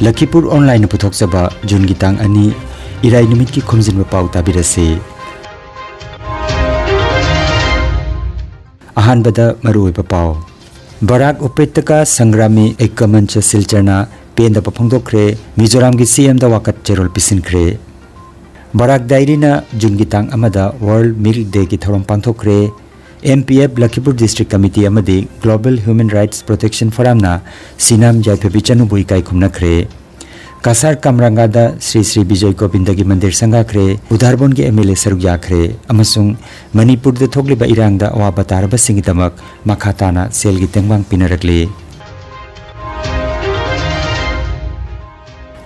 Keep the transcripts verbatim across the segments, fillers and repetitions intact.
ꯂꯈꯤꯄꯨꯔ ꯑꯣꯟꯂꯥꯏꯟꯅ ꯄꯨꯊꯣꯛꯆꯕ ꯖꯨꯟꯒꯤ ꯇꯥꯡ ꯑꯅꯤ, ꯏꯔꯥꯏ ꯅꯨꯃꯤꯠꯀꯤ ꯈꯣꯝꯖꯤꯟꯕ ꯄꯥꯎ ꯇꯥꯕꯤꯔꯁꯤ꯫ ꯑꯍꯥꯟꯕꯗ ꯃꯔꯨꯑꯣꯏꯕ ꯄꯥꯎ꯫ ꯕꯔꯥꯛ ꯎꯄꯦꯇꯀꯥ ꯁꯪꯒ꯭ꯔꯥꯃꯤ ꯑꯩꯀ꯭ꯌ ꯃꯟꯆ ꯁꯤꯜꯆꯔꯅ ꯄꯦꯟꯗꯕ ꯐꯣꯡꯗꯣꯛꯈ꯭ꯔꯦ, ꯃꯤꯖꯣꯔꯥꯝꯒꯤ ꯁꯤ ꯑꯦꯝꯗ ꯋꯥꯀꯠ ꯆꯦꯔꯣꯜ ꯄꯤꯁꯤꯟꯈ꯭ꯔꯦ꯫ ꯕꯔꯥꯛ ꯗꯥꯏꯔꯤꯅ ꯖꯨꯟꯒꯤ ꯇꯥꯡ ꯑꯃꯗ ꯋꯥꯔꯜꯗ ꯃꯤꯜꯛ ꯗꯦꯒꯤ ꯊꯧꯔꯝ ꯄꯥꯡꯊꯣꯛꯈ꯭ꯔꯦ꯫ M P F Lakhipur district committee ꯑꯃꯗꯤ ꯒ꯭ꯂꯣꯕꯦꯜ ꯍ꯭ꯌꯨꯃꯦꯟ ꯔꯥꯏꯠꯁ ꯄ꯭ꯔꯣꯇꯦꯛꯁꯟ ꯐꯣꯔꯝꯅ ꯁꯤꯅꯥꯝ ꯌꯥꯏꯐꯕꯤ ꯆꯅꯨꯕꯨ ꯏꯀꯥꯏ ꯈꯨꯝꯅꯈ꯭ꯔꯦ꯫ ꯀꯁꯥꯔ ꯀꯝꯔꯪꯒꯥꯗ ꯁ꯭ꯔꯤ ꯁ꯭ꯔꯤ ꯕꯤꯖꯣꯏ ꯒꯣꯕꯤꯟꯗꯒꯤ ꯃꯟꯗꯤꯔ ꯁꯪꯒꯥꯈ꯭ꯔꯦ, ꯎꯗꯥꯔꯕꯣꯟꯒꯤ ꯑꯦꯝ ꯑꯦꯜ ꯑꯦ ꯁꯔꯨꯛ ꯌꯥꯈ꯭ꯔꯦ ꯑꯃꯁꯨꯡ ꯃꯅꯤꯄꯨꯔꯗ ꯊꯣꯛꯂꯤꯕ ꯏꯔꯥꯡꯗ ꯑꯋꯥꯕ ꯇꯥꯔꯕꯁꯤꯡꯒꯤꯗꯃꯛ ꯃꯈꯥ ꯇꯥꯅ ꯁꯦꯜꯒꯤ ꯇꯦꯡꯕꯥꯡ ꯄꯤꯅꯔꯛꯂꯤ꯫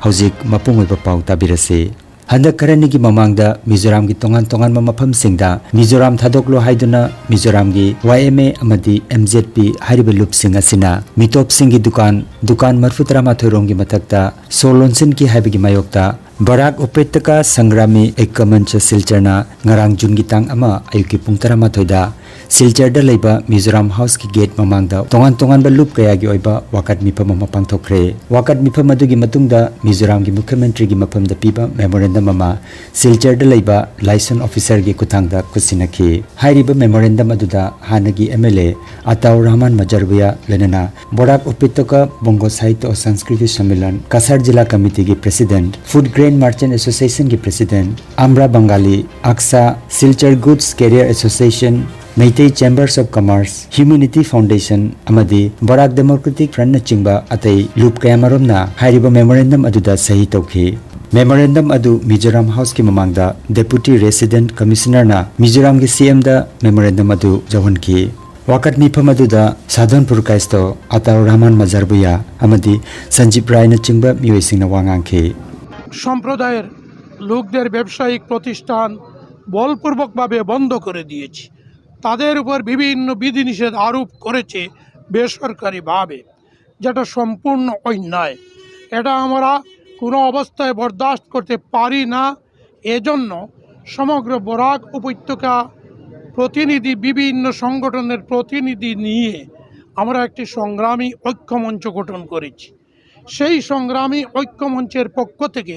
ꯍꯧꯖꯤꯛ ꯃꯄꯨꯡ ꯑꯣꯏꯕ ꯄꯥꯎ ꯇꯥꯕꯤꯔꯁꯤ꯫ ꯍꯟꯗꯛ ꯈꯔꯅꯤꯒꯤ ꯃꯃꯥꯡꯗ ꯃꯤꯖꯣꯔꯥꯝꯒꯤ ꯇꯣꯉꯥꯟ ꯇꯣꯉꯥꯟꯕ ꯃꯐꯝꯁꯤꯡꯗ ꯃꯤꯖꯣꯔꯥꯝ ꯊꯥꯗꯣꯛꯂꯣ ꯍꯥꯏꯗꯨꯅ ꯃꯤꯖꯣꯔꯥꯝꯒꯤ ꯋꯥꯏ ꯑꯦꯝ ꯑꯦ ꯑꯃꯗꯤ ꯑꯦꯝ ꯖꯦꯠ ꯄꯤ ꯍꯥꯏꯔꯤꯕ ꯂꯨꯞꯁꯤꯡ ꯑꯁꯤꯅ ꯃꯤꯇꯣꯞꯁꯤꯡꯒꯤ ꯗꯨꯀꯥꯟ, ꯗꯨꯀꯥꯟ ꯃꯔꯤꯐꯨ ꯇꯔꯥꯃꯥꯊꯣꯏ ꯔꯣꯝꯒꯤ ꯃꯊꯛꯇ ꯁꯣ ꯂꯣꯟꯁꯤꯟꯈꯤ ꯍꯥꯏꯕꯒꯤ ꯃꯥꯌꯣꯛꯇ ꯕꯔꯥꯛ ꯎꯄꯦꯇꯀꯥ ꯁꯪꯒ꯭ꯔꯥꯃꯤ ꯑꯩꯀ꯭ꯌ ꯃꯟꯆ ꯁꯤꯜꯆꯔꯅ ꯉꯔꯥꯡ ꯖꯨꯟꯒꯤ ꯇꯥꯡ ꯑꯃ ꯑꯌꯨꯛꯀꯤ ꯄꯨꯡ ꯇꯔꯥꯃꯥꯊꯣꯏꯗ ꯁꯤꯜꯆꯔꯗ ꯂꯩꯕ ꯃꯤꯖꯣꯔꯥꯝ ꯍꯥꯎꯁꯀꯤ ꯒꯦꯠ ꯃꯃꯥꯡꯗ ꯇꯣꯉꯥꯟ ꯇꯣꯉꯥꯟꯕ ꯂꯨꯞ ꯀꯌꯥꯒꯤ ꯑꯣꯏꯕ ꯋꯥꯀꯠ ꯃꯤꯐꯝ ꯑꯃ ꯄꯥꯡꯊꯣꯛꯈ꯭ꯔꯦ꯫ ꯋꯥꯀꯠ ꯃꯤꯐꯝ ꯑꯗꯨꯒꯤ ꯃꯇꯨꯡꯗ ꯃꯤꯖꯣꯔꯥꯝꯒꯤ ꯃꯨꯈ꯭ꯌ ꯃꯟꯇ꯭ꯔꯤꯒꯤ ꯃꯐꯝꯗ ꯄꯤꯕ ꯃꯦꯃꯣꯔꯦꯟꯗꯝ ꯑꯃ ꯁꯤꯜꯆꯔꯗ ꯂꯩꯕ ꯂꯥꯏꯁꯣꯟ ꯑꯣꯐꯤꯁꯔꯒꯤ ꯈꯨꯠꯊꯥꯡꯗ ꯈꯨꯠꯁꯤꯟꯅꯈꯤ꯫ ꯍꯥꯏꯔꯤꯕ ꯃꯦꯃꯣꯔꯦꯟꯗꯝ ꯑꯗꯨꯗ ꯍꯥꯟꯅꯒꯤ M L A Ataur Rahman Majarbhuiya, ꯂꯣꯏꯅꯅ ꯕꯣꯔꯥꯛ ꯎꯄꯦꯇꯣꯀ ꯕꯣꯡꯒꯣ ꯁꯥꯍꯤꯇ꯭ꯌ ꯑꯣ ꯁꯪꯁꯀ꯭ꯔꯤꯇꯤ ꯁꯝꯃꯦꯂꯟ, ꯀꯁꯥꯔ ꯖꯤꯂꯥ ꯀꯃꯤꯇꯤꯒꯤ ꯄ꯭ꯔꯦꯁꯤꯗꯦꯟꯠ, ꯐꯨꯗ ꯒ꯭ꯔꯦꯟ ꯃꯥꯔꯆꯦꯟꯠ ꯑꯦꯁꯣꯁꯤꯌꯦꯁꯟꯒꯤ ꯄ꯭ꯔꯦꯁꯤꯗꯦꯟꯠ, ꯑꯝꯕ꯭ꯔꯥ ꯕꯪꯒꯥꯂꯤ, ꯑꯛꯁꯥ, Silchar goods carrier association, Meitei chambers of commerce, humanity foundation ꯑꯃꯗꯤ ꯕꯣꯔꯥꯛ ꯗꯦꯃꯣꯀ꯭ꯔꯦꯇꯤꯛ ꯐ꯭ꯔꯟꯠꯅꯆꯤꯡꯕ ꯑꯇꯩ ꯂꯨꯞ ꯀꯌꯥꯃꯔꯨꯝꯅ ꯍꯥꯏꯔꯤꯕ ꯃꯦꯃꯣꯔꯦꯟꯗꯝ ꯑꯗꯨꯗ ꯁꯍꯤ ꯇꯧꯈꯤ꯫ ꯃꯦꯃꯣꯔꯦꯟꯗꯝ ꯑꯗꯨ ꯃꯤꯖꯣꯔꯥꯝ ꯍꯥꯎꯁꯀꯤ ꯃꯃꯥꯡꯗ ꯗꯦꯄꯨꯇꯤ ꯔꯦꯁꯤꯗꯦꯟꯠ ꯀꯃꯤꯁꯅꯔꯅ ꯃꯤꯖꯣꯔꯥꯝꯒꯤ ꯁꯤ ꯑꯦꯝꯗ ꯃꯦꯃꯣꯔꯦꯟꯗꯝ ꯑꯗꯨ ꯌꯧꯍꯟꯈꯤ꯫ ꯋꯥꯀꯠ ꯃꯤꯐꯝ ꯑꯗꯨꯗ ꯁꯥꯙꯣꯟꯄꯨꯔ ꯀꯥꯏꯁꯇꯣ, ꯑꯇꯥꯎ ꯔꯍꯃꯟ ꯃꯖꯥꯔꯕꯨꯌꯥ ꯑꯃꯗꯤ ꯁꯟꯖꯤꯞ ꯔꯥꯏꯅꯆꯤꯡꯕ ꯃꯤꯑꯣꯏꯁꯤꯡꯅ ꯋꯥ ꯉꯥꯡꯈꯤ꯫ সম্প্রদায়ের লোকদের ব্যবসায়িক প্রতিষ্ঠান বলপূর্বকভাবে বন্ধ করে দিয়েছি। তাদের উপর বিভিন্ন বিধিনিষেধ আরোপ করেছে বেসরকারিভাবে, যেটা সম্পূর্ণ অন্যায়। এটা আমরা কোনো অবস্থায় বরদাস্ত করতে পারি না। এজন্য সমগ্র বরাক উপত্যকা প্রতিনিধি, বিভিন্ন সংগঠনের প্রতিনিধি নিয়ে আমরা একটি সংগ্রামী ঐক্যমঞ্চ গঠন করেছি। সেই সংগ্রামী ঐক্যমঞ্চের পক্ষ থেকে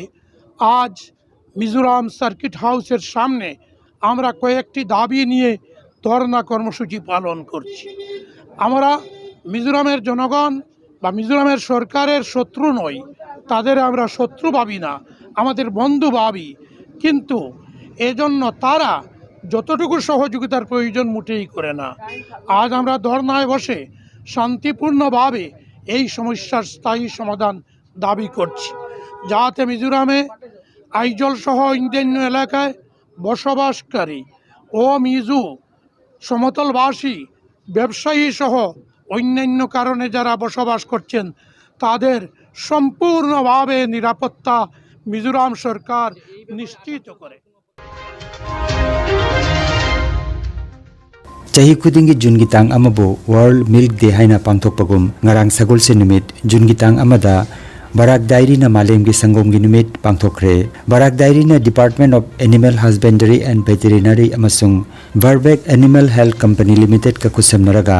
আজ মিজোরাম সার্কিট হাউসের সামনে আমরা কয়েকটি দাবি নিয়ে ধর্ণা কর্মসূচি পালন করছি। আমরা মিজোরামের জনগণ বা মিজোরামের সরকারের শত্রু নই, তাদের আমরা শত্রু ভাবি না, আমাদের বন্ধু ভাবি। কিন্তু এজন্য তারা যতটুকু সহযোগিতার প্রয়োজন মোটেই করে না। আজ আমরা ধর্ণায় বসে শান্তিপূর্ণভাবে এই সমস্যার স্থায়ী সমাধান দাবি করছি, যাতে মিজোরামে আইজল সহ অন্যান্য এলাকায় বসবাসকারী ও মিজো সমতলবাসী, ব্যবসায়ী সহ অন্যান্য কারণে যারা বসবাস করছেন, তাদের সম্পূর্ণভাবে নিরাপত্তা মিজোরাম সরকার নিশ্চিত করে। ꯆꯍꯤ ꯈꯨꯗꯤꯡꯒꯤ ꯖꯨꯟꯒꯤ ꯇꯥꯡ ꯑꯃꯕꯨ World Milk Day ꯍꯥꯏꯅ ꯄꯥꯡꯊꯣꯛꯄꯒꯨꯝ, ꯉꯔꯥꯡ ꯁꯒꯣꯜꯁꯦꯟ ꯅꯨꯃꯤꯠ ꯖꯨꯟꯒꯤ ꯇꯥꯡ ꯑꯃꯗ ꯕꯔꯥꯛ ꯗꯥꯏꯔꯤꯅ ꯃꯥꯂꯦꯝꯒꯤ ꯁꯪꯒꯣꯝꯒꯤ ꯅꯨꯃꯤꯠ ꯄꯥꯡꯊꯣꯛꯈ꯭ꯔꯦ꯫ ꯕꯔꯥꯛ ꯗꯥꯏꯔꯤꯅ Department of Animal Husbandry and Veterinary ꯑꯃꯁꯨꯡ Barbac Animal Health Company Limitedꯀ ꯈꯨꯠꯁꯝꯅꯔꯒ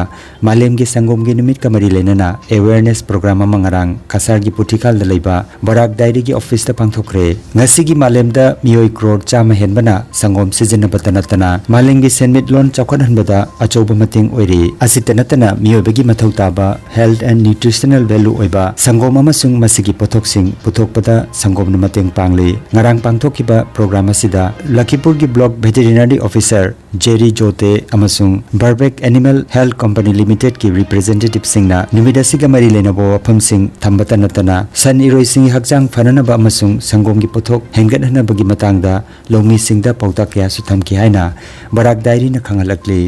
ꯃꯥꯂꯦꯝꯒꯤ ꯁꯪꯒꯣꯝꯒꯤ ꯅꯨꯃꯤꯠꯀ ꯃꯔꯤ ꯂꯩꯅꯅ awareness program ꯑꯃ ꯉꯔꯥꯡ ꯀꯁꯥꯔꯒꯤ ꯄꯨꯊꯤꯈꯥꯜꯗ ꯂꯩꯕ ꯕꯔꯥꯛ ꯗꯥꯏꯔꯤꯒꯤ ꯑꯣꯐꯤꯁꯇ ꯄꯥꯡꯊꯣꯛꯈ꯭ꯔꯦ꯫ ꯉꯁꯤꯒꯤ ꯃꯥꯂꯦꯝꯗ ꯃꯤꯑꯣꯏ ꯀ꯭ꯔꯣꯔ ꯆꯥꯝꯃ ꯍꯦꯟꯕꯅ ꯁꯪꯒꯣꯝ ꯁꯤꯖꯤꯟꯅꯕꯇ ꯅꯠꯇꯅ ꯃꯥꯂꯦꯝꯒꯤ ꯁꯦꯟꯃꯤꯠꯂꯣꯟ ꯆꯥꯎꯈꯠꯍꯟꯕꯗ ꯑꯆꯧꯕ ꯃꯇꯦꯡ ꯑꯣꯏꯔꯤ꯫ ꯑꯁꯤꯇ ꯅꯠꯇꯅ ꯃꯤꯑꯣꯏꯕꯒꯤ ꯃꯊꯧ ꯇꯥꯕ health and nutritional value ꯑꯣꯏꯕ ꯁꯪꯒꯣꯝ ꯑꯃꯁꯨꯡ ꯃꯁꯤꯒꯤ ꯄꯣꯠꯊꯣꯛꯁꯤꯡ ꯄꯨꯊꯣꯛꯄꯗ ꯁꯪꯒꯣꯝꯅ ꯃꯇꯦꯡ ꯄꯥꯡꯂꯤ꯫ ꯉꯔꯥꯡ ꯄꯥꯡꯊꯣꯛꯈꯤꯕ program ꯑꯁꯤꯗ ꯂꯈꯤꯄꯨꯔꯒꯤ block veterinary officer ꯖꯦꯔꯤ ꯖꯣꯇꯦ ꯑꯃꯁꯨꯡ Barbac Animal Health Company Limitedꯀꯤ representativeꯁꯤꯡꯅ ꯅꯨꯃꯤꯠ ꯑꯁꯤꯒ ꯃꯔꯤ ꯂꯩꯅꯕ ꯋꯥꯐꯝꯁꯤꯡ ꯊꯝꯕꯇ ꯅꯠꯇꯅ ꯁꯟ ꯏꯔꯣꯏꯁꯤꯡꯒꯤ ꯍꯛꯆꯥꯡ ꯐꯅꯅꯕ ꯑꯃꯁꯨꯡ ꯁꯪꯒꯣꯝꯒꯤ ꯄꯣꯠꯊꯣꯛ ꯍꯦꯟꯒꯠꯍꯟꯅꯕꯒꯤ ꯃꯇꯥꯡꯗ ꯂꯧꯃꯤꯁꯤꯡꯗ ꯄꯥꯎꯇꯥꯛ ꯀꯌꯥꯁꯨ ꯊꯝꯈꯤ ꯍꯥꯏꯅ ꯕꯔꯥꯛ ꯗꯥꯏꯔꯤꯅ ꯈꯪꯍꯜꯂꯛꯂꯤ꯫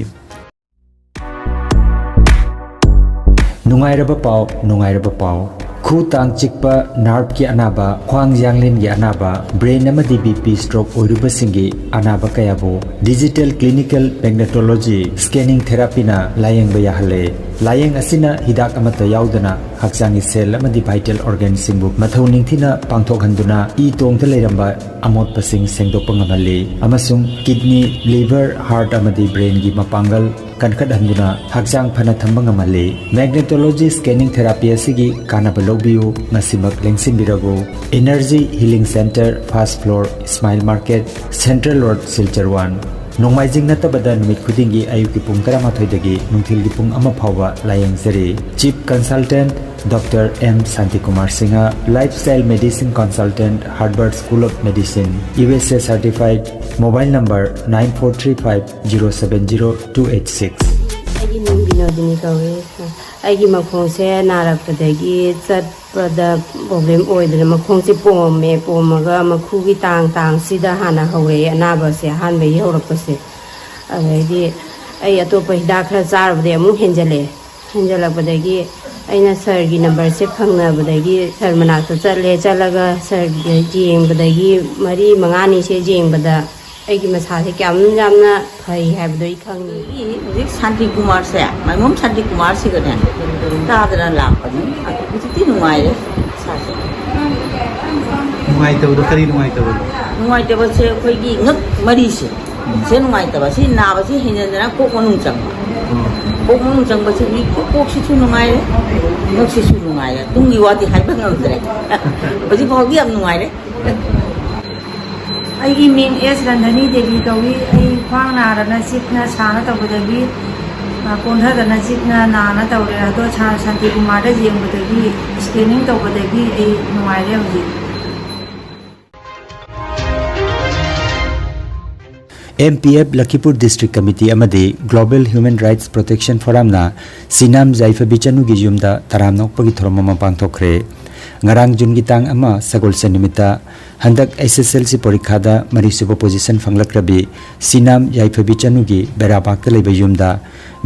ꯅꯨꯡꯉꯥꯏꯔꯕ ꯄꯥꯎ, ꯅꯨꯡꯉꯥꯏꯔꯕ ꯄꯥꯎ꯫ ꯈꯨ ꯇꯥꯡ ꯆꯤꯛꯄ, nerveꯀꯤ ꯑꯅꯥꯕ, ꯈ꯭ꯋꯥꯡ ꯌꯥꯡꯂꯦꯟꯒꯤ ꯑꯅꯥꯕ, brain ꯑꯃꯗꯤ BP stroke ꯑꯣꯏꯔꯨꯕꯁꯤꯡꯒꯤ ꯑꯅꯥꯕ ꯀꯌꯥꯕꯨ digital clinical magnetology scanning therapyꯅ ꯂꯥꯌꯦꯡꯕ ꯌꯥꯍꯜꯂꯦ꯫ ꯂꯥꯌꯦꯡ ꯑꯁꯤꯅ ꯍꯤꯗꯥꯛ ꯑꯃꯠꯇ ꯌꯥꯎꯗꯅ ꯍꯛꯆꯥꯡꯒꯤ cell ꯑꯃꯗꯤ vital organꯁꯤꯡꯕꯨ ꯃꯊꯧ ꯅꯤꯡꯊꯤꯅ ꯄꯥꯡꯊꯣꯛꯍꯟꯗꯨꯅ ꯏ ꯇꯣꯡꯗ ꯂꯩꯔꯝꯕ ꯑꯃꯣꯠꯄꯁꯤꯡ ꯁꯦꯡꯗꯣꯛꯄ ꯉꯝꯍꯜꯂꯤ ꯑꯃꯁꯨꯡ kidney, liver, heart ꯑꯃꯗꯤ brainꯒꯤ ꯃꯄꯥꯡꯒꯜ ꯀꯟꯈꯠꯍꯟꯗꯨꯅ ꯍꯛꯆꯥꯡ ꯐꯅ ꯊꯝꯕ ꯉꯝꯍꯜꯂꯤ꯫ Magnetology scanning therapy ꯑꯁꯤꯒꯤ ꯀꯥꯟꯅꯕ ꯂꯧꯕꯤꯌꯨ꯫ ꯉꯁꯤꯃꯛ ꯂꯦꯡꯁꯤꯟꯕꯤꯔꯕꯨ꯫ Energy Healing Center, first floor, Smile Market, Central Road, Silchar one꯫ ꯅꯣꯡꯃꯥꯏꯖꯤꯡ ꯅꯠꯇꯕꯗ ꯅꯨꯃꯤꯠ ꯈꯨꯗꯤꯡꯒꯤ ꯑꯌꯨꯛꯀꯤ ꯄꯨꯡ ꯇꯔꯥꯃꯥꯊꯣꯏꯗꯒꯤ ꯅꯨꯡꯊꯤꯜꯒꯤ ꯄꯨꯡ ꯑꯃ ꯐꯥꯎꯕ ꯂꯥꯌꯦꯡꯖꯔꯤ꯫ Chief Consultant Doctor M Shantikumar Singha, Lifestyle Medicine Consultant, Harvard School of Medicine, U S A certified, mobile number nine four three five zero seven zero two eight six꯫ ꯑꯩꯒꯤ ꯃꯤꯡ ꯕꯤꯅꯣꯗꯤꯅꯤ ꯀꯧꯏ꯫ ꯑꯩꯒꯤ ꯃꯈꯣꯡꯁꯦ ꯅꯥꯔꯛꯄꯗꯒꯤ ꯆꯠꯄꯗ ꯄ꯭ꯔꯣꯕ꯭ꯂꯦꯝ ꯑꯣꯏꯗꯅ ꯃꯈꯣꯡꯁꯦ ꯄꯣꯝꯃꯦ꯫ ꯄꯣꯝꯃꯒ ꯃꯈꯨꯒꯤ ꯇꯥꯡ ꯇꯥꯡꯁꯤꯗ ꯍꯥꯟꯅ ꯍꯧꯔꯛꯑꯦ ꯑꯅꯥꯕꯁꯦ, ꯑꯍꯥꯟꯕꯒꯤ ꯍꯧꯔꯛꯄꯁꯦ꯫ ꯑꯗꯩꯗꯤ ꯑꯩ ꯑꯇꯣꯞꯄ ꯍꯤꯗꯥꯛ ꯈꯔ ꯆꯥꯔꯨꯕꯗꯒꯤ ꯑꯃꯨꯛ ꯍꯦꯟꯖꯜꯂꯛꯑꯦ꯫ ꯍꯦꯟꯖꯜꯂꯛꯄꯗꯒꯤ ꯑꯩꯅ ꯁꯥꯔꯒꯤ ꯅꯝꯕꯔꯁꯦ ꯐꯪꯅꯕꯗꯒꯤ ꯁꯥꯔ ꯃꯅꯥꯛꯇ ꯆꯠꯂꯦ꯫ ꯆꯠꯂꯒ ꯁꯥꯔꯒꯤ ꯌꯦꯡꯕꯗꯒꯤ ꯃꯔꯤ ꯃꯉꯥꯅꯤꯁꯦ ꯌꯦꯡꯕꯗ ꯑꯩꯒꯤ ꯃꯁꯥꯁꯦ ꯀꯌꯥꯝ ꯌꯥꯝꯅ ꯐꯩ ꯍꯥꯏꯕꯗꯣ ꯑꯩ ꯈꯪꯉꯤ꯫ ꯑꯩ ꯍꯧꯖꯤꯛ ꯁꯥꯟꯇꯤ ꯀꯨꯃꯥꯔꯁꯦ, ꯃꯥꯏꯃꯣꯝ ꯁꯥꯟꯇꯤ ꯀꯨꯃꯥꯔꯁꯤꯒꯅꯦ ꯇꯥꯗꯅ ꯂꯥꯛꯄꯅꯤ꯫ ꯑꯗꯣ ꯍꯧꯖꯤꯛꯇꯤ ꯅꯨꯡꯉꯥꯏꯔꯦ ꯏꯁꯥꯁꯦ꯫ ꯅꯨꯡꯉꯥꯏꯇꯕꯗꯣ ꯀꯔꯤ ꯅꯨꯡꯉꯥꯏꯇꯕꯅꯣ? ꯅꯨꯡꯉꯥꯏꯇꯕꯁꯦ ꯑꯩꯈꯣꯏꯒꯤ ꯉꯛ ꯃꯔꯤꯁꯦ, ꯁꯦ ꯅꯨꯡꯉꯥꯏꯇꯕ꯫ ꯁꯤ ꯅꯥꯕꯁꯤ ꯍꯦꯟꯖꯟꯗꯅ ꯀꯣꯛ ꯃꯅꯨꯡ ꯆꯪꯕ꯫ ꯎꯝ꯫ ꯀꯣꯛ ꯃꯅꯨꯡ ꯆꯪꯕꯁꯤꯗꯤ ꯀꯣꯛꯁꯤꯁꯨ ꯅꯨꯡꯉꯥꯏꯔꯦ, ꯉꯛꯁꯤꯁꯨ ꯅꯨꯡꯉꯥꯏꯔꯦ꯫ ꯇꯨꯡꯒꯤ ꯋꯥꯗꯤ ꯍꯥꯏꯕ ꯉꯝꯗ꯭ꯔꯦ꯫ ꯍꯧꯖꯤꯛ ꯐꯥꯎꯗꯤ ꯌꯥꯝ ꯅꯨꯡꯉꯥꯏꯔꯦ꯫ ꯑꯩꯒꯤ ꯃꯤꯡ ꯑꯦꯁ ꯔꯟꯙꯅꯤ ꯗꯦꯕꯤ ꯀꯧꯏ꯫ ꯑꯩ ꯈ꯭ꯋꯥꯡ ꯅꯥꯗꯅ ꯆꯤꯛꯅ ꯁꯥꯅ ꯇꯧꯕꯗꯒꯤ, ꯑ, ꯀꯣꯟꯊꯗꯅ ꯆꯤꯛꯅ ꯅꯥꯅ ꯇꯧꯔꯦ꯫ ꯑꯗꯣ ꯁꯥꯔ ꯁꯥꯟꯇꯤꯀꯨꯃꯥꯔꯗ ꯌꯦꯡꯕꯗꯒꯤ, ꯁ꯭ꯀꯦꯅꯤꯡ ꯇꯧꯕꯗꯒꯤ ꯑꯩ ꯅꯨꯡꯉꯥꯏꯔꯦ ꯍꯧꯖꯤꯛ꯫ M P F Lakhipur District Committee ꯑꯃꯗꯤ Global Human Rights Protection Forumꯅ ꯁꯤꯅꯥꯝ ꯌꯥꯏꯐꯕꯤ ꯆꯅꯨꯒꯤ ꯌꯨꯝꯗ ꯇꯔꯥꯝꯅ ꯑꯣꯛꯄꯒꯤ ꯊꯧꯔꯝ ꯑꯃ ꯄꯥꯡꯊꯣꯛꯈ꯭ꯔꯦ꯫ ꯉꯔꯥꯡ ꯖꯨꯟꯒꯤ ꯇꯥꯡ ꯑꯃ ꯁꯒꯣꯜꯁꯦꯟ ꯅꯨꯃꯤꯠꯇ ꯍꯟꯗꯛ S S L C ꯄꯣꯔꯤꯈꯥꯗ ꯃꯔꯤꯁꯨꯕ position ꯐꯪꯂꯛꯂꯕꯤ ꯁꯤꯅꯥꯝ ꯌꯥꯏꯐꯕꯤ ꯆꯅꯨꯒꯤ ꯕꯦꯔꯥꯕꯥꯛꯇ ꯂꯩꯕ ꯌꯨꯝꯗ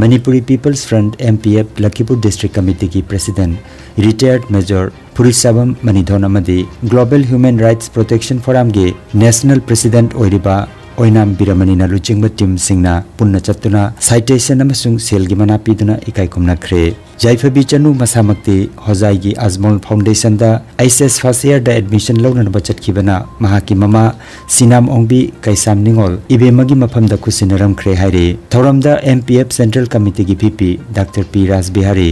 Manipuri People's Front, M P F, Lakhipur District Committeeꯒꯤ President, Retired Major ꯐꯨꯔꯤꯠꯁꯥꯕꯝ ꯃꯅꯤꯊꯣꯟ ꯑꯃꯗꯤ Global Human Rights Protection Forumꯒꯤ National President ꯑꯣꯏꯔꯤꯕ ꯑꯣꯏꯅꯥꯝ ꯕꯤꯔꯃꯅꯤꯅ ꯂꯨꯆꯤꯡꯕ ꯇꯤꯝꯁꯤꯡꯅ ꯄꯨꯟꯅ ꯆꯠꯇꯨꯅ citation ꯑꯃꯁꯨꯡ ꯁꯦꯜꯒꯤ ꯃꯅꯥ ꯄꯤꯗꯨꯅ ꯏꯀꯥꯏ ꯈꯨꯝꯅꯈ꯭ꯔꯦ꯫ ꯌꯥꯏꯐꯕꯤ ꯆꯅꯨ ꯃꯁꯥꯃꯛꯇꯤ ꯍꯣꯖꯥꯏꯒꯤ ꯑꯖꯃꯣꯜ ꯐꯥꯎꯟꯗꯦꯁꯟꯗ ꯑꯩꯆ ꯑꯦꯁ ꯐꯥꯔꯁ ꯏꯌꯥꯔꯗ ꯑꯦꯗꯃꯤꯁꯟ ꯂꯧꯅꯅꯕ ꯆꯠꯈꯤꯕꯅ ꯃꯍꯥꯛꯀꯤ ꯃꯃꯥ ꯁꯤꯅꯥꯝ ꯑꯣꯡꯕꯤ ꯀꯩꯁꯥꯝ ꯅꯤꯉꯣꯜ ꯏꯕꯦꯝꯃꯒꯤ ꯃꯐꯝꯗ ꯈꯨꯠꯁꯤꯟꯅꯔꯝꯈ꯭ꯔꯦ ꯍꯥꯏꯔꯤ꯫ ꯊꯧꯔꯝꯗ ꯑꯦꯝ ꯄꯤ ꯑꯦꯐ ꯁꯦꯟꯇ꯭ꯔꯦꯜ ꯀꯃꯤꯇꯤꯒꯤ V P doctor P Rajbihari,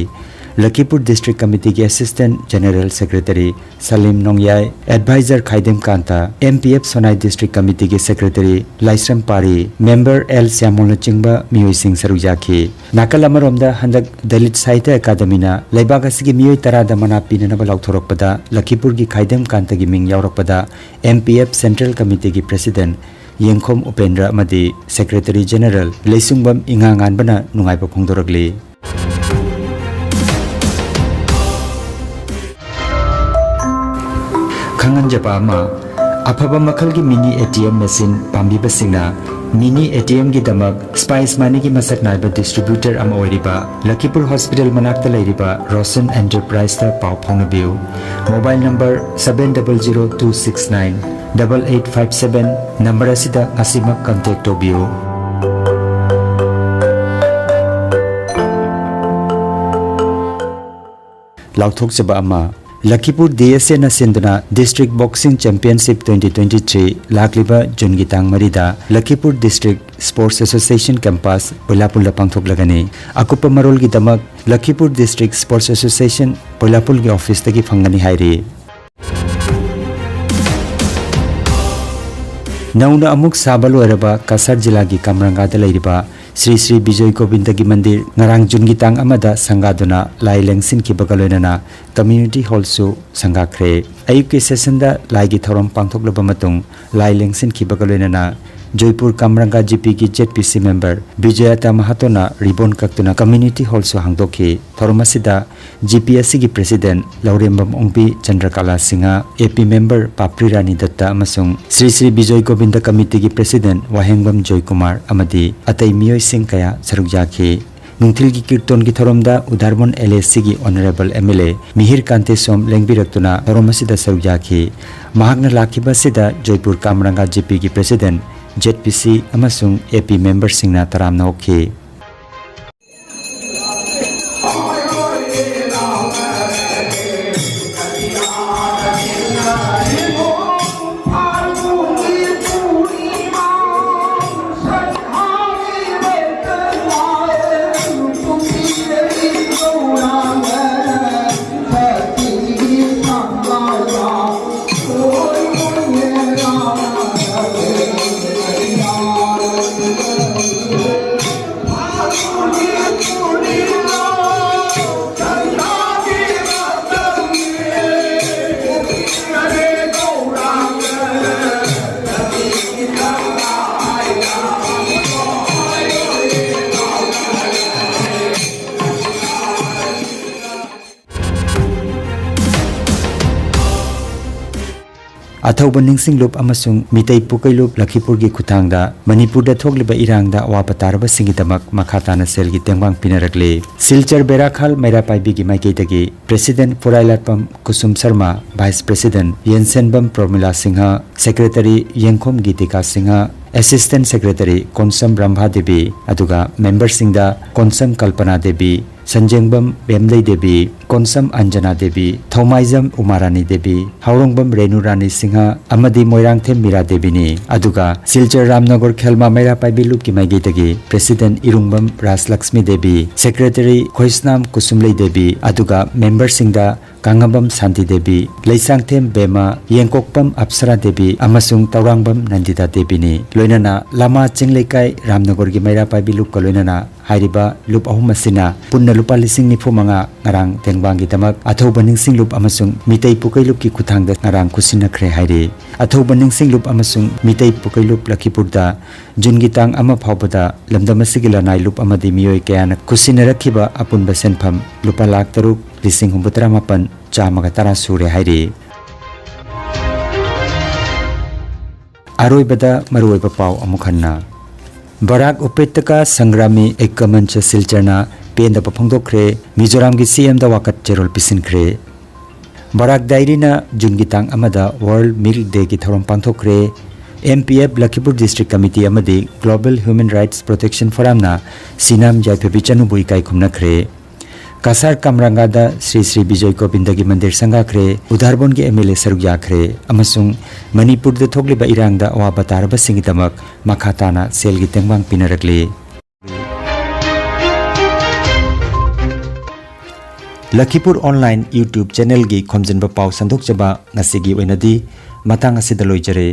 Lakhipur district ꯀꯃꯤꯇꯤꯒꯤ assistant general secretary Salim Nongyai, advisor Khaidem Kanta, M P F Sonai district ꯀꯃꯤꯇꯤꯒꯤ secretary Laishram Pari, member L ꯁ꯭ꯌꯥꯃꯣꯜꯅꯆꯤꯡꯕ ꯃꯤꯑꯣꯏꯁꯤꯡ ꯁꯔꯨꯛ ꯌꯥꯈꯤ꯫ ꯅꯥꯀꯜ ꯑꯃꯔꯣꯝꯗ, ꯍꯟꯗꯛ ꯗꯂꯤꯠ ꯁꯥꯍꯤꯇ꯭ꯌ ꯑꯦꯀꯥꯗꯃꯤꯅ ꯂꯩꯕꯥꯛ ꯑꯁꯤꯒꯤ ꯃꯤꯑꯣꯏ ꯇꯔꯥꯗ ꯃꯅꯥ ꯄꯤꯅꯅꯕ ꯂꯥꯎꯊꯣꯔꯛꯄꯗ ꯂꯈꯤꯄꯨꯔꯒꯤ ꯈꯥꯏꯗꯦꯝ ꯀꯥꯟꯇꯒꯤ ꯃꯤꯡ ꯌꯥꯎꯔꯛꯄꯗ ꯑꯦꯝ ꯄꯤ ꯑꯦꯐ ꯁꯦꯟꯇ꯭ꯔꯦꯜ ꯀꯃꯤꯇꯤꯒꯤ ꯄ꯭ꯔꯦꯁꯤꯗꯦꯟꯠ ꯌꯦꯡꯈꯣꯝ ꯎꯄꯦꯟꯗ꯭ꯔ ꯑꯃꯗꯤ ꯁꯦꯀ꯭ꯔꯦꯇꯔꯤ ꯖꯦꯅꯔꯦꯜ ꯂꯩꯁꯨꯡꯕꯝ ꯏꯉꯥ ꯉꯥꯟꯕꯅ ꯅꯨꯡꯉꯥꯏꯕ ꯐꯣꯡꯗꯣꯔꯛꯂꯤ꯫ ꯈꯪꯍꯟꯖꯕ ꯑꯃ, ꯑꯐꯕ ꯃꯈꯜꯒꯤ mini A T M machine ꯄꯥꯝꯕꯤꯕꯁꯤꯡꯅ ꯃꯤꯅꯤ ꯑꯦ ꯇꯤ ꯑꯦꯝꯒꯤꯗꯃꯛ ꯁ꯭ꯄꯥꯏꯁ ꯃꯅꯤꯒꯤ ꯃꯁꯛ ꯅꯥꯏꯕ ꯗꯤꯁꯇ꯭ꯔꯤꯕ꯭ꯌꯨꯇꯔ ꯑꯃ ꯑꯣꯏꯔꯤꯕ ꯂꯈꯤꯄꯨꯔ ꯍꯣꯁꯄꯤꯇꯥꯜ ꯃꯅꯥꯛꯇ ꯂꯩꯔꯤꯕ ꯔꯣꯁꯟ ꯑꯦꯟꯇꯔꯄ꯭ꯔꯥꯏꯖꯇ ꯄꯥꯎ ꯐꯥꯎꯅꯕꯤꯌꯨ꯫ Mobile number seven double zero two six nine double eight five seven number ꯑꯁꯤꯗ ꯉꯁꯤꯃꯛ ꯀꯟꯇꯦꯛ ꯇꯧꯕꯤꯌꯨ꯫ ꯂꯥꯎꯊꯣꯛꯆꯕ ꯑꯃ, ꯂꯈꯤꯄꯨꯔ ꯗꯤ ꯑꯦꯁ ꯑꯦꯅ ꯁꯤꯟꯗꯨꯅ district boxing championship twenty twenty three ꯂꯥꯛꯂꯤꯕ ꯖꯨꯟꯒꯤ ꯇꯥꯡ ꯃꯔꯤꯗ ꯂꯈꯤꯄꯨꯔ ꯗꯤꯁꯇ꯭ꯔꯤꯛ ꯁ꯭ꯄꯣꯔꯠꯁ ꯑꯦꯁꯣꯁꯤꯌꯦꯁꯟ ꯀꯦꯝꯄꯁ ꯕꯣꯏꯂꯥꯄꯨꯜꯗ ꯄꯥꯡꯊꯣꯛꯂꯒꯅꯤ꯫ ꯑꯀꯨꯞꯄ ꯃꯔꯣꯜꯒꯤꯗꯃꯛ ꯂꯈꯤꯄꯨꯔ ꯗꯤꯁꯇ꯭ꯔꯤꯛ ꯁ꯭ꯄꯣꯔꯠꯁ ꯑꯦꯁꯣꯁꯤꯌꯦꯁꯟ ꯕꯣꯏꯂꯥꯄꯨꯜꯒꯤ ꯑꯣꯐꯤꯁꯇꯒꯤ ꯐꯪꯒꯅꯤ ꯍꯥꯏꯔꯤ꯫ ꯅꯧꯅ ꯑꯃꯨꯛ ꯁꯥꯕ ꯂꯣꯏꯔꯕ ꯀꯁꯥꯔ ꯖꯤꯂꯥꯒꯤ ꯀꯝꯔꯪꯒꯥꯗ ꯂꯩꯔꯤꯕ ꯁ꯭ꯔꯤ ꯁ꯭ꯔꯤ ꯕꯤꯖꯣꯏ ꯒꯣꯕꯤꯟꯗꯒꯤ ꯃꯟꯗꯤꯔ ꯉꯔꯥꯡ ꯖꯨꯟꯒꯤ ꯇꯥꯡ ꯑꯃꯗ ꯁꯪꯒꯥꯗꯨꯅ ꯂꯥꯏ ꯂꯦꯡꯁꯤꯟꯈꯤꯕꯒ ꯂꯣꯏꯅꯅ ꯀꯝꯃ꯭ꯌꯨꯅꯤꯇꯤ ꯍꯣꯜꯁꯨ ꯁꯪꯒꯥꯈ꯭ꯔꯦ꯫ ꯑꯌꯨꯛꯀꯤ ꯁꯦꯁꯟꯗ ꯂꯥꯏꯒꯤ ꯊꯧꯔꯝ ꯄꯥꯡꯊꯣꯛꯂꯕ ꯃꯇꯨꯡ ꯂꯥꯏ ꯂꯦꯡꯁꯤꯟꯈꯤꯕꯒ ꯂꯣꯏꯅꯅ ꯖꯣꯏꯄꯨꯔ ꯀꯝꯔꯪꯒꯥ ꯖꯤ ꯄꯤꯒꯤ ꯖꯦꯠ ꯄꯤ ꯁꯤ ꯃꯦꯝꯕꯔ ꯕꯤꯖꯌꯇꯥ ꯃꯍꯥꯇꯣꯅ ꯔꯤꯕꯣꯟ ꯀꯛꯇꯨꯅ ꯀꯝꯃ꯭ꯌꯨꯅꯤꯇꯤ ꯍꯣꯜꯁꯨ ꯍꯥꯡꯗꯣꯛꯈꯤ꯫ ꯊꯧꯔꯝ ꯑꯁꯤꯗ ꯖꯤ ꯄꯤ ꯑꯁꯤꯒꯤ ꯄ꯭ꯔꯦꯁꯤꯗꯦꯟꯠ ꯂꯧꯔꯦꯝꯕꯝ ꯑꯣꯡꯕꯤ ꯆꯟꯗ꯭ꯔꯀꯥꯂꯥ ꯁꯤꯡꯍ, ꯑꯦ ꯄꯤ ꯃꯦꯝꯕꯔ ꯄꯥꯄ꯭ꯔꯤ ꯔꯥꯅꯤ ꯗꯠꯇ ꯑꯃꯁꯨꯡ ꯁ꯭ꯔꯤ ꯁ꯭ꯔꯤ ꯕꯤꯖꯣꯏ ꯒꯣꯕꯤꯟꯗ ꯀꯃꯤꯇꯤꯒꯤ ꯄ꯭ꯔꯦꯁꯤꯗꯦꯟꯠ ꯋꯥꯍꯦꯡꯕꯝ ꯖꯣꯏꯀꯨꯃꯥꯔ ꯑꯃꯗꯤ ꯑꯇꯩ ꯃꯤꯑꯣꯏꯁꯤꯡ ꯀꯌꯥ ꯁꯔꯨꯛ ꯌꯥꯈꯤ꯫ ꯅꯨꯡꯊꯤꯜꯒꯤ ꯀꯤꯔꯇꯣꯟꯒꯤ ꯊꯧꯔꯝꯗ ꯎꯗꯥꯔꯃꯣꯟ ꯑꯦꯜ ꯑꯦ ꯁꯤꯒꯤ ꯑꯣꯅꯔꯦꯕꯜ ꯑꯦꯝ ꯑꯦꯜ ꯑꯦ ꯃꯤꯍꯤꯔ ꯀꯥꯟꯇꯦꯁꯣꯝ ꯂꯦꯡꯕꯤꯔꯛꯇꯨꯅ ꯊꯧꯔꯝ ꯑꯁꯤꯗ ꯁꯔꯨꯛ ꯌꯥꯈꯤ꯫ ꯃꯍꯥꯛꯅ ꯂꯥꯛꯈꯤꯕ ꯑꯁꯤꯗ ꯖꯣꯏꯄꯨꯔ ꯀꯥꯃꯔꯪꯒꯥ ꯖꯤ ꯄꯤꯒꯤ ꯄ꯭ꯔꯦꯁꯤꯗꯦꯟꯠ ꯖꯦꯠ ꯄꯤ ꯁꯤ ꯑꯃꯁꯨꯡ ꯑꯦ ꯄꯤ ꯃꯦꯝꯕꯔꯁꯤꯡꯅ ꯇꯔꯥꯝꯅ ꯑꯣꯛꯈꯤ꯫ ꯑꯊꯧꯕ ꯅꯤꯡꯁꯤꯡꯂꯨꯞ ꯑꯃꯁꯨꯡ ꯃꯤꯇꯩ ꯄꯨꯀꯩꯂꯨꯞ ꯂꯈꯤꯄꯨꯔꯒꯤ ꯈꯨꯠꯊꯥꯡꯗ ꯃꯅꯤꯄꯨꯔꯗ ꯊꯣꯛꯂꯤꯕ ꯏꯔꯥꯡꯗ ꯑꯋꯥꯕ ꯇꯥꯔꯕꯁꯤꯡꯒꯤꯗꯃꯛ ꯃꯈꯥ ꯇꯥꯅ ꯁꯦꯜꯒꯤ ꯇꯦꯡꯕꯥꯡ ꯄꯤꯅꯔꯛꯂꯤ꯫ ꯁꯤꯜꯆꯔ ꯕꯦꯔꯥꯈꯥꯜ ꯃꯩꯔꯥ ꯄꯥꯏꯕꯤꯒꯤ ꯃꯥꯏꯀꯩꯗꯒꯤ ꯄ꯭ꯔꯦꯁꯤꯗꯦꯟꯠ ꯐꯨꯔꯥꯏꯂꯥꯠꯄꯝ Kusum Sharma, vice president Yensenbam Promila Singha, secretary Yengkhom Gitika Singha, assistant secretary Konsam Rambha Devi, ꯑꯗꯨꯒ ꯃꯦꯝꯕꯔꯁꯤꯡꯗ ꯀꯣꯟꯁꯝ ꯀꯜꯄꯅꯥ ꯗꯦꯕꯤ, ꯁꯟꯖꯦꯡꯕꯝ ꯕꯦꯝꯂꯩ ꯗꯦꯕꯤ, ꯀꯣꯟꯁꯝ ꯑꯟꯖꯅꯥ ꯗꯦꯕꯤ, ꯊꯧꯃꯥꯏꯖꯝ ꯎꯃꯥꯔꯥꯅꯤ ꯗꯦꯕꯤ, ꯍꯥꯎꯔꯣꯡꯕꯝ ꯔꯦꯅꯨ ꯔꯥꯅꯤ ꯁꯤꯡꯍ ꯑꯃꯗꯤ ꯃꯣꯏꯔꯥꯡꯊꯦꯝ ꯃꯤꯔꯥ ꯗꯦꯕꯤꯅꯤ꯫ ꯑꯗꯨꯒ ꯁꯤꯜꯆꯔ ꯔꯥꯝꯅꯒꯔ ꯈꯦꯜꯃꯥ ꯃꯩꯔꯥ ꯄꯥꯏꯕꯤ ꯂꯨꯞꯀꯤ ꯃꯥꯏꯀꯩꯗꯒꯤ ꯄ꯭ꯔꯦꯁꯤꯗꯦꯟꯠ ꯏꯔꯨꯡꯕꯝ ꯔꯥꯖꯂꯛꯁꯃꯤ ꯗꯦꯕꯤ, ꯁꯦꯀ꯭ꯔꯦꯇꯔꯤ ꯈꯣꯏꯁꯅꯥꯝ ꯀꯨꯁꯨꯝꯂꯩ ꯗꯦꯕꯤ, ꯑꯗꯨꯒ ꯃꯦꯝꯕꯔꯁꯤꯡꯗ ꯀꯥꯡꯉꯕꯝ ꯁꯥꯟꯇꯤ ꯗꯦꯕꯤ, ꯂꯩꯁꯥꯡꯊꯦꯝ ꯕꯦꯃ, ꯌꯦꯡꯀꯣꯛꯄꯝ ꯑꯞꯁꯔꯥ ꯗꯦꯕꯤ ꯑꯃꯁꯨꯡ ꯇꯧꯔꯥꯡꯕꯝ ꯅꯟꯗꯤꯇꯥ ꯗꯦꯕꯤꯅꯤ꯫ ꯂꯣꯏꯅꯅ ꯂꯃꯥ ꯆꯤꯡꯂꯩꯀꯥꯏ ꯔꯥꯝꯅꯒꯔꯒꯤ ꯃꯩꯔꯥ ꯄꯥꯏꯕꯤ ꯂꯨꯞꯀ ꯂꯣꯏꯅꯅ ꯍꯥꯏꯔꯤꯕ ꯂꯨꯞ ꯑꯍꯨꯝ ꯑꯁꯤꯅ ꯄꯨꯟꯅ ꯂꯨꯄꯥ ꯂꯤꯁꯤꯡ ꯅꯤꯐꯨ ꯃꯉꯥ ꯉꯔꯥꯡ ꯇꯦꯡꯕꯥꯡꯒꯤꯗꯃꯛ ꯑꯊꯧꯕ ꯅꯤꯡꯁꯤꯡ ꯂꯨꯞ ꯑꯃꯁꯨꯡ ꯃꯤꯇꯩ ꯄꯨꯀꯩ ꯂꯨꯞꯀꯤ ꯈꯨꯠꯊꯥꯡꯗ ꯉꯔꯥꯡ ꯈꯨꯠꯁꯤꯟꯅꯈ꯭ꯔꯦ ꯍꯥꯏꯔꯤ꯫ ꯑꯊꯧꯕ ꯅꯤꯡꯁꯤꯡ ꯂꯨꯞ ꯑꯃꯁꯨꯡ ꯃꯤꯇꯩ ꯄꯨꯀꯩ ꯂꯨꯞ ꯂꯈꯤꯄꯨꯔꯗ ꯖꯨꯟꯒꯤ ꯇꯥꯡ ꯑꯃ ꯐꯥꯎꯕꯗ ꯂꯝꯗꯝ ꯑꯁꯤꯒꯤ ꯂꯅꯥꯏ ꯂꯨꯞ ꯑꯃꯗꯤ ꯃꯤꯑꯣꯏ ꯀꯌꯥꯅ ꯈꯨꯠꯁꯤꯟꯅꯔꯛꯈꯤꯕ ꯑꯄꯨꯟꯕ ꯁꯦꯟꯐꯝ ꯂꯨꯄꯥ ꯂꯥꯈ ꯇꯔꯨꯛ, ꯂꯤꯁꯤꯡ ꯍꯨꯝꯐꯨꯇꯔꯥ ꯃꯥꯄꯟ, ꯆꯥꯝꯃꯒ ꯇꯔꯥ ꯁꯨꯔꯦ ꯍꯥꯏꯔꯤ꯫ ꯑꯔꯣꯏꯕꯗ ꯃꯔꯨꯑꯣꯏꯕ ꯄꯥꯎ ꯑꯃꯨꯛ ꯍꯟꯅ꯫ ꯕꯔꯥꯛ ꯎꯄꯦꯠꯇꯀꯥ ꯁꯪꯒ꯭ꯔꯥꯃꯤ ꯑꯩꯀ꯭ꯌ ꯃꯟꯆ ꯁꯤꯜꯆꯔꯅ ꯄꯦꯟꯗꯕ ꯐꯣꯡꯗꯣꯛꯈ꯭ꯔꯦ, ꯃꯤꯖꯣꯔꯥꯝꯒꯤ ꯁꯤ ꯑꯦꯝꯗ ꯋꯥꯀꯠ ꯆꯦꯔꯣꯜ ꯄꯤꯁꯤꯟꯈ꯭ꯔꯦ꯫ ꯕꯔꯥꯛ ꯗꯥꯏꯔꯤꯅ ꯖꯨꯟꯒꯤ ꯇꯥꯡ ꯑꯃꯗ ꯋꯥꯔꯜꯗ ꯃꯤꯜꯛ ꯗꯦꯒꯤ ꯊꯧꯔꯝ ꯄꯥꯡꯊꯣꯛꯈ꯭ꯔꯦ꯫ M P F Lakhipur district committee ꯑꯃꯗꯤ ꯒ꯭ꯂꯣꯕꯦꯜ ꯍ꯭ꯌꯨꯃꯦꯟ ꯔꯥꯏꯠꯁ ꯄ꯭ꯔꯣꯇꯦꯛꯁꯟ ꯐꯣꯔꯝꯅ ꯁꯤꯅꯥꯝ ꯌꯥꯏꯐꯕꯤ ꯆꯅꯨꯕꯨ ꯏꯀꯥꯏ ꯈꯨꯝꯅꯈ꯭ꯔꯦ꯫ ꯀꯁꯥꯔ ꯀꯝꯔꯥꯡꯒꯥꯗ ꯁ꯭ꯔꯤ ꯁ꯭ꯔꯤ ꯕꯤꯖꯣꯏ ꯒꯣꯕꯤꯟꯗꯒꯤ ꯃꯟꯗꯤꯔ ꯁꯪꯒꯥꯈ꯭ꯔꯦ, ꯎꯗꯥꯔꯕꯣꯟꯒꯤ ꯑꯦꯝ ꯑꯦꯜ ꯑꯦ ꯁꯔꯨꯛ ꯌꯥꯈ꯭ꯔꯦ ꯑꯃꯁꯨꯡ ꯃꯅꯤꯄꯨꯔꯗ ꯊꯣꯛꯂꯤꯕ ꯏꯔꯥꯡꯗ ꯑꯋꯥꯕ ꯇꯥꯔꯕꯁꯤꯡꯒꯤꯗꯃꯛ ꯃꯈꯥ ꯇꯥꯅ ꯁꯦꯜꯒꯤ ꯇꯦꯡꯕꯥꯡ ꯄꯤꯅꯔꯛꯂꯤ꯫ ꯂꯈꯤꯄꯨꯔ ꯑꯣꯟꯂꯥꯏꯟ YouTube ꯆꯦꯅꯦꯜꯒꯤ ꯈꯣꯝꯖꯤꯟꯕ ꯄꯥꯎ ꯁꯟꯗꯣꯛꯆꯕ ꯉꯁꯤꯒꯤ ꯑꯣꯏꯅꯗꯤ ꯃꯇꯥꯡ ꯑꯁꯤꯗ ꯂꯣꯏꯖꯔꯦ꯫